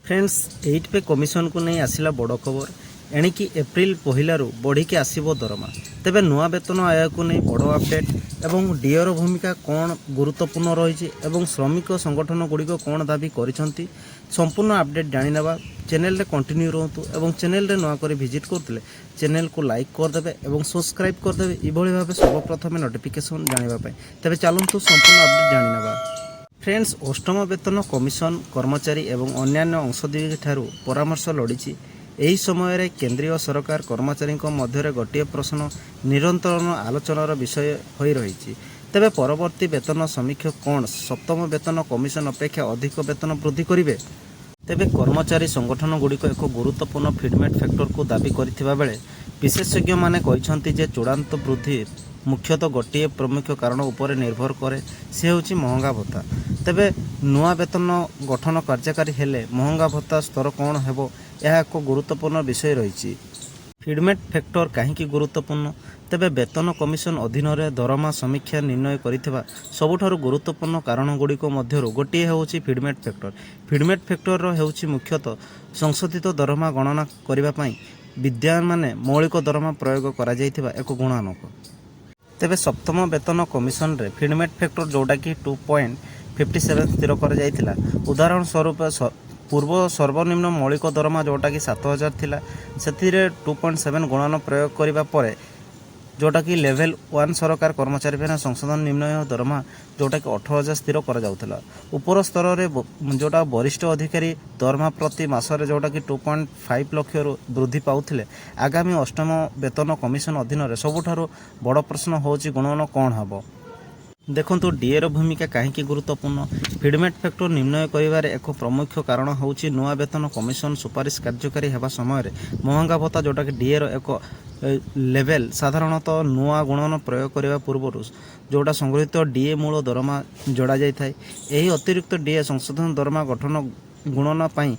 Friends, eight pay କମିଶନକୁ ନେଇ ଆସିଲା ବଡ଼ ଖବର। ଏଣିକି ଏପ୍ରିଲ 1ରୁ ବଢ଼ିକି ଆସିବ ଦରମା। ତେବେ ନୂଆ ବେତନ ଆୟୋଗକୁ ନେଇ ବଡ଼ ଅପଡେଟ୍ ଏବଂ ଡିଏର ଭୂମିକା କ'ଣ ଗୁରୁତ୍ୱପୂର୍ଣ୍ଣ ରହିଛି ଏବଂ ଶ୍ରମିକ ସଂଗଠନ ଗୁଡ଼ିକ କ'ଣ ଦାବି କରିଛନ୍ତି, ସମ୍ପୂର୍ଣ୍ଣ ଅପଡେଟ୍ ଜାଣିନେବା। ଚ୍ୟାନେଲରେ କଣ୍ଟିନ୍ୟୁ ରୁହନ୍ତୁ ଏବଂ ଚ୍ୟାନେଲରେ ନୂଆ କରି ଭିଜିଟ୍ କରୁଥିଲେ ଚ୍ୟାନେଲକୁ ଲାଇକ୍ କରିଦେବେ ଏବଂ ସବସ୍କ୍ରାଇବ୍ କରିଦେବେ, ଏଭଳି ଭାବେ ସର୍ବପ୍ରଥମେ ନୋଟିଫିକେସନ୍ ଜାଣିବା ପାଇଁ। ତେବେ ଚାଲନ୍ତୁ, ସମ୍ପୂର୍ଣ୍ଣ ଅପଡେଟ୍ ଜାଣିନେବା। ଫ୍ରେଣ୍ଡସ୍, ଅଷ୍ଟମ ବେତନ କମିଶନ କର୍ମଚାରୀ ଏବଂ ଅନ୍ୟାନ୍ୟ ଅଂଶୀଦାରଠାରୁ ପରାମର୍ଶ ଲୋଡ଼ିଛି। ଏହି ସମୟରେ କେନ୍ଦ୍ରୀୟ ସରକାର କର୍ମଚାରୀଙ୍କ ମଧ୍ୟରେ ଗୋଟିଏ ପ୍ରଶ୍ନ ନିରନ୍ତର ଆଲୋଚନାର ବିଷୟ ହୋଇ ରହିଛି। ତେବେ ପରବର୍ତ୍ତୀ ବେତନ ସମୀକ୍ଷା କ'ଣ ସପ୍ତମ ବେତନ କମିଶନ ଅପେକ୍ଷା ଅଧିକ ବେତନ ବୃଦ୍ଧି କରିବେ? ତେବେ କର୍ମଚାରୀ ସଂଗଠନଗୁଡ଼ିକ ଏକ ଗୁରୁତ୍ୱପୂର୍ଣ୍ଣ ଫିଡମେଣ୍ଟ ଫ୍ୟାକ୍ଟରକୁ ଦାବି କରିଥିବା ବେଳେ ବିଶେଷଜ୍ଞମାନେ କହିଛନ୍ତି ଯେ ଚୂଡ଼ାନ୍ତ ବୃଦ୍ଧି ମୁଖ୍ୟତଃ ଗୋଟିଏ ପ୍ରମୁଖ କାରଣ ଉପରେ ନିର୍ଭର କରେ, ସେ ହେଉଛି ମହଙ୍ଗା ଭତ୍ତା। ତେବେ ନୂଆ ବେତନ ଗଠନ କାର୍ଯ୍ୟକାରୀ ହେଲେ ମହଙ୍ଗା ଭତ୍ତା ସ୍ତର କ'ଣ ହେବ, ଏହା ଏକ ଗୁରୁତ୍ୱପୂର୍ଣ୍ଣ ବିଷୟ ରହିଛି। ଫିଡମେଣ୍ଟ ଫ୍ୟାକ୍ଟର କାହିଁକି ଗୁରୁତ୍ୱପୂର୍ଣ୍ଣ? ତେବେ ବେତନ କମିଶନ ଅଧୀନରେ ଦରମା ସମୀକ୍ଷା ନିର୍ଣ୍ଣୟ କରିଥିବା ସବୁଠାରୁ ଗୁରୁତ୍ୱପୂର୍ଣ୍ଣ କାରଣଗୁଡ଼ିକ ମଧ୍ୟରୁ ଗୋଟିଏ ହେଉଛି ଫିଡମେଣ୍ଟ ଫ୍ୟାକ୍ଟର। ଫିଡମେଣ୍ଟ ଫ୍ୟାକ୍ଟରର ହେଉଛି ମୁଖ୍ୟତଃ ସଂଶୋଧିତ ଦରମା ଗଣନା କରିବା ପାଇଁ ବିଦ୍ୟମାନ ମୌଳିକ ଦରମା ପ୍ରୟୋଗ କରାଯାଇଥିବା ଏକ ଗୁଣନକ। ତେବେ ସପ୍ତମ ବେତନ କମିଶନରେ ଫିଡମେଣ୍ଟ ଫ୍ୟାକ୍ଟର ଯେଉଁଟାକି 2.57 ସ୍ଥିର କରାଯାଇଥିଲା। ଉଦାହରଣ ସ୍ୱରୂପ, ପୂର୍ବ ସର୍ବନିମ୍ନ ମୌଳିକ ଦରମା ଯେଉଁଟାକି 7,000 ଥିଲା, ସେଥିରେ 2.7 ଗୁଣନ ପ୍ରୟୋଗ କରିବା ପରେ ଯେଉଁଟାକି ଲେଭେଲ୍ 1 ସରକାର କର୍ମଚାରୀ ପାଇଁ ସଂଶୋଧନ ନିର୍ଣ୍ଣୟ ଦରମା ଯେଉଁଟାକି 18,000 ସ୍ଥିର କରାଯାଉଥିଲା। ଉପର ସ୍ତରରେ ଯେଉଁଟା ବରିଷ୍ଠ ଅଧିକାରୀ ଦରମା ପ୍ରତି ମାସରେ ଯେଉଁଟାକି 2.5 ଲକ୍ଷରୁ ବୃଦ୍ଧି ପାଉଥିଲେ। ଆଗାମୀ ଅଷ୍ଟମ ବେତନ କମିଶନ ଅଧୀନରେ ସବୁଠାରୁ ବଡ଼ ପ୍ରଶ୍ନ ହେଉଛି ଗୁଣନ କ'ଣ ହେବ? ଦେଖନ୍ତୁ, ଡିଏର ଭୂମିକା କାହିଁକି ଗୁରୁତ୍ୱପୂର୍ଣ୍ଣ? ଫିଡମେଣ୍ଟ ଫ୍ୟାକ୍ଟର ନିର୍ଣ୍ଣୟ କରିବାରେ ଏକ ପ୍ରମୁଖ କାରଣ ହେଉଛି ନୂଆ ବେତନ କମିଶନ ସୁପାରିଶ କାର୍ଯ୍ୟକାରୀ ହେବା ସମୟରେ ମହଙ୍ଗା ଭତ୍ତା, ଯେଉଁଟାକି ଡିଏର ଏକ ଲେଭେଲ, ସାଧାରଣତଃ ନୂଆ ଗୁଣନ ପ୍ରୟୋଗ କରିବା ପୂର୍ବରୁ ଯେଉଁଟା ସଂଗୃହୀତ ଡିଏ ମୂଳ ଦରମା ଯୋଡ଼ାଯାଇଥାଏ। ଏହି ଅତିରିକ୍ତ ଡିଏ ସଂଶୋଧନ ଦରମା ଗଠନ ଗୁଣନ ପାଇଁ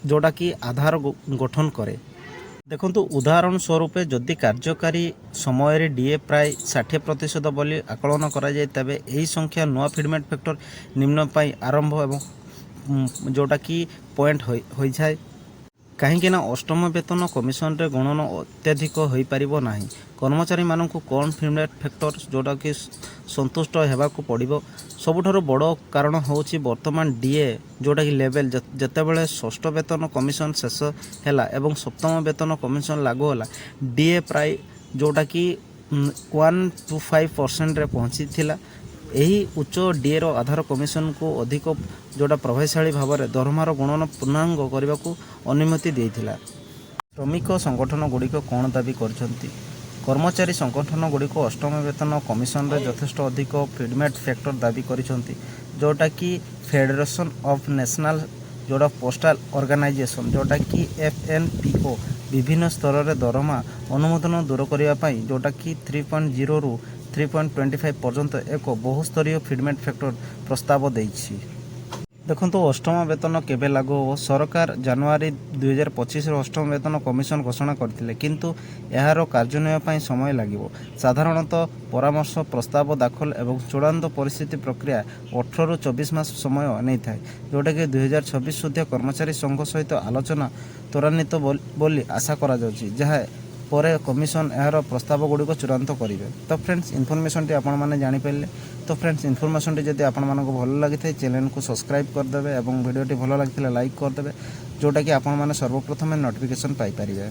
ଯେଉଁଟାକି ଆଧାର ଗଠନ କରେ। ଦେଖନ୍ତୁ, ଉଦାହରଣ ସ୍ୱରୂପ, ଯଦି କାର୍ଯ୍ୟକାରୀ ସମୟରେ ଡିଏ ପ୍ରାୟ 60% ବୋଲି ଆକଳନ କରାଯାଏ, ତେବେ ଏହି ସଂଖ୍ୟା ନୂଆ ଫିଡମେଣ୍ଟ ଫ୍ୟାକ୍ଟର ନିର୍ଣ୍ଣୟ ପାଇଁ ଆରମ୍ଭ ଏବଂ ଯେଉଁଟାକି ପଏଣ୍ଟ ହୋଇଥାଏ। କାହିଁକି ନା ଅଷ୍ଟମ ବେତନ କମିଶନରେ ଗୁଣନ ଅତ୍ୟଧିକ ହୋଇପାରିବ ନାହିଁ। କର୍ମଚାରୀମାନଙ୍କୁ କ'ଣ ଫିଡମେଣ୍ଟ ଫ୍ୟାକ୍ଟର ଯେଉଁଟାକି ସନ୍ତୁଷ୍ଟ ହେବାକୁ ପଡ଼ିବ। ସବୁଠାରୁ ବଡ଼ କାରଣ ହେଉଛି ବର୍ତ୍ତମାନ ଡିଏ ଯେଉଁଟାକି ଲେଭେଲ। ଯେତେବେଳେ ଷଷ୍ଠ ବେତନ କମିଶନ ଶେଷ ହେଲା ଏବଂ ସପ୍ତମ ବେତନ କମିଶନ ଲାଗୁ ହେଲା, ଡିଏ ପ୍ରାୟ ଯେଉଁଟାକି 1 ଟୁ 5 ପରସେଣ୍ଟରେ ପହଞ୍ଚିଥିଲା। ଏହି ଉଚ୍ଚ ଡିଏର ଆଧାର କମିଶନକୁ ଅଧିକ ଯେଉଁଟା ପ୍ରଭାବଶାଳୀ ଭାବରେ ଦରମାର ଗୁଣନ ପୂର୍ଣ୍ଣାଙ୍ଗ କରିବାକୁ ଅନୁମତି ଦେଇଥିଲା। ଶ୍ରମିକ ସଂଗଠନ ଗୁଡ଼ିକ କ'ଣ ଦାବି କରିଛନ୍ତି? କର୍ମଚାରୀ ସଂଗଠନ ଗୁଡ଼ିକ ଅଷ୍ଟମ ବେତନ କମିଶନରେ ଯଥେଷ୍ଟ ଅଧିକ ଫିଡମେଣ୍ଟ ଫ୍ୟାକ୍ଟର ଦାବି କରିଛନ୍ତି, ଯେଉଁଟାକି ଫେଡେରେସନ୍ ଅଫ୍ ନ୍ୟାସନାଲ୍ ଯେଉଁଟା ପୋଷ୍ଟାଲ ଅର୍ଗାନାଇଜେସନ୍, ଯେଉଁଟାକି ଏଫ୍ ଏନ୍ ପି ଓ, ବିଭିନ୍ନ ସ୍ତରରେ ଦରମା ଅନୁମୋଦନ ଦୂର କରିବା ପାଇଁ ଯେଉଁଟାକି 3.0ରୁ 3.25 ପର୍ଯ୍ୟନ୍ତ ଏକ ବହୁସ୍ତରୀୟ ଫିଡମେଣ୍ଟ ଫ୍ୟାକ୍ଟର ପ୍ରସ୍ତାବ ଦେଇଛି। ଦେଖନ୍ତୁ, ଅଷ୍ଟମ ବେତନ କେବେ ଲାଗୁ ହେବ? ସରକାର ଜାନୁଆରୀ 2025ରେ ଅଷ୍ଟମ ବେତନ କମିଶନ ଘୋଷଣା କରିଥିଲେ, କିନ୍ତୁ ଏହାର କାର୍ଯ୍ୟାନ୍ୱୟନ ପାଇଁ ସମୟ ଲାଗିବ। ସାଧାରଣତଃ ପରାମର୍ଶ, ପ୍ରସ୍ତାବ ଦାଖଲ ଏବଂ ଚୂଡ଼ାନ୍ତ ପରିସ୍ଥିତି ପ୍ରକ୍ରିୟା 18ରୁ 24 ମାସ ସମୟ ନେଇଥାଏ, ଯେଉଁଟାକି 2026 ସୁଦ୍ଧା କର୍ମଚାରୀ ସଂଘ ସହିତ ଆଲୋଚନା ତ୍ୱରାନ୍ୱିତ ବୋଲି ଆଶା କରାଯାଉଛି, ଯାହା ପରେ କମିଶନ ଏହାର ପ୍ରସ୍ତାବ ଗୁଡ଼ିକ ଚୂଡ଼ାନ୍ତ କରିବେ। ତ ଫ୍ରେଣ୍ଡସ୍, ଇନଫର୍ମେସନଟି ଆପଣମାନେ ଜାଣିପାରିଲେ। ତ ଫ୍ରେଣ୍ଡସ୍, ଇନଫର୍ମେସନଟି ଯଦି ଆପଣମାନଙ୍କୁ ଭଲ ଲାଗିଥାଏ, ଚ୍ୟାନେଲକୁ ସବସ୍କ୍ରାଇବ୍ କରିଦେବେ ଏବଂ ଭିଡ଼ିଓଟି ଭଲ ଲାଗିଥିଲେ ଲାଇକ୍ କରିଦେବେ, ଯେଉଁଟାକି ଆପଣମାନେ ସର୍ବପ୍ରଥମେ ନୋଟିଫିକେସନ୍ ପାଇପାରିବେ।